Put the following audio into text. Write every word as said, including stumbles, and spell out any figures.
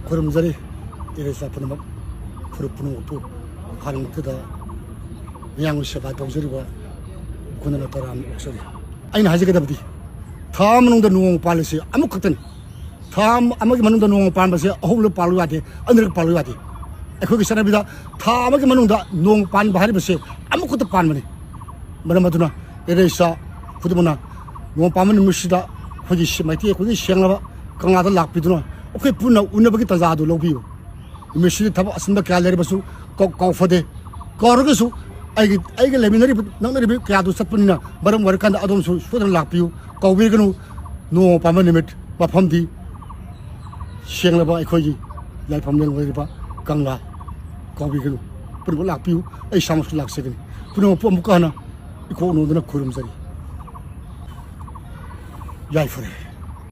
ꯈꯨꯔꯨꯝꯖꯔꯤ꯫ ꯏꯔꯩꯆꯥ ꯄꯨꯝꯅꯃꯛ, ꯐꯨꯔꯨꯞ ꯄꯨꯝꯅꯃꯛꯄꯨ ꯍꯥꯟꯅꯃꯛꯇꯗ ꯃꯤꯌꯥꯝꯒꯤ ꯁꯦꯕꯥ ꯇꯧꯖꯔꯤꯕ ꯈꯨꯟꯅꯅ ꯇꯔꯥꯝꯅ ꯑꯣꯛꯆꯔꯤ꯫ ꯑꯩꯅ ꯍꯥꯏꯖꯒꯗꯕꯗꯤ, ꯊꯥ ꯑꯃ ꯃꯅꯨꯡꯗ ꯅꯣꯡꯃ ꯄꯥꯜꯂꯤꯁꯤ ꯑꯃꯨꯛꯈꯛꯇꯅꯤ꯫ ꯊꯥ ꯑꯃ-, ꯑꯃꯒꯤ ꯃꯅꯨꯡꯗ ꯅꯣꯡꯃ ꯄꯥꯟꯕꯁꯦ ꯑꯍꯨꯝꯂꯛ ꯄꯥꯜꯂꯨ ꯌꯥꯗꯦ, ꯑꯅꯤꯔꯛ ꯄꯥꯜꯂꯨ ꯌꯥꯗꯦ꯫ ꯑꯩꯈꯣꯏꯒꯤ ꯆꯠꯅꯕꯤꯗ ꯊꯥ ꯑꯃꯒꯤ ꯃꯅꯨꯡꯗ ꯅꯣꯡꯃ ꯄꯥꯟꯕ ꯍꯥꯏꯔꯤꯕꯁꯦ ꯑꯃꯨꯛꯈꯛꯇ ꯄꯥꯟꯕꯅꯤ꯫ ꯃꯔꯝ ꯑꯗꯨꯅ ꯏꯔꯩꯆꯥ ꯈꯨꯗꯤꯡꯃꯛꯅ ꯅꯣꯡꯃ ꯄꯥꯟꯕ ꯅꯨꯃꯤꯠꯁꯤꯗ ꯑꯩꯈꯣꯏꯒꯤ ꯁꯤ-, ꯃꯩꯇꯩ ꯑꯩꯈꯣꯏꯒꯤ ꯁꯦꯡꯂꯕ ꯀꯪꯂꯥꯗ ꯂꯥꯛꯄꯤꯗꯨꯅ ꯑꯩꯈꯣꯏ ꯄꯨꯟꯅ ꯎꯅꯕꯒꯤ ꯇꯥꯟꯖꯥ ꯑꯗꯨ ꯂꯧꯕꯤꯌꯨ꯫ ꯅꯨꯃꯤꯠꯁꯤꯗ ꯊꯕꯛ ꯑꯁꯤꯟꯕ ꯀꯌꯥ ꯂꯩꯔꯕꯁꯨ ꯀꯥꯎ-, ꯀꯥꯎꯐꯗꯦ꯫ ꯀꯥꯎꯔꯒꯁꯨ ꯑꯩꯒꯤ, ꯑꯩꯒ ꯂꯩꯃꯤꯟꯅꯔꯤꯕ, ꯅꯛꯅꯔꯤꯕ ꯀꯌꯥꯗꯨ ꯆꯠꯄꯅꯤꯅ ꯃꯔꯝ ꯑꯣꯏꯔꯀꯥꯟꯗ ꯑꯗꯣꯝꯁꯨ ꯁꯣꯏꯗꯅ ꯂꯥꯛꯄꯤꯌꯨ꯫ ꯀꯥꯎꯕꯤꯒꯅꯨ꯫ ꯅꯣꯡꯃ ꯄꯥꯟꯕ ꯅꯨꯃꯤꯠ, ꯃꯐꯝꯗꯤ ꯁꯦꯡꯂꯕ ꯑꯩꯈꯣꯏꯒꯤ ꯂꯥꯏꯐꯝ ꯂꯦꯟ ꯑꯣꯏꯔꯤꯕ ꯀꯪꯂꯥ꯫ ꯀꯥꯎꯕꯤꯒꯅꯨ꯫ ꯄꯨꯝꯅꯃꯛ ꯂꯥꯛꯄꯤꯌꯨ꯫ ꯑꯩ ꯏꯁꯥꯃꯛꯁꯨ ꯂꯥꯛꯆꯒꯅꯤ꯫ ꯄꯨꯝꯅꯃꯛꯄꯨ ꯑꯃꯨꯛꯀ ꯍꯟꯅ ꯏꯀꯣꯛ ꯅꯣꯟꯗꯨꯅ ꯈꯨꯔꯨꯝꯖꯔꯤ꯫ ꯌꯥꯏꯐꯔꯦ꯫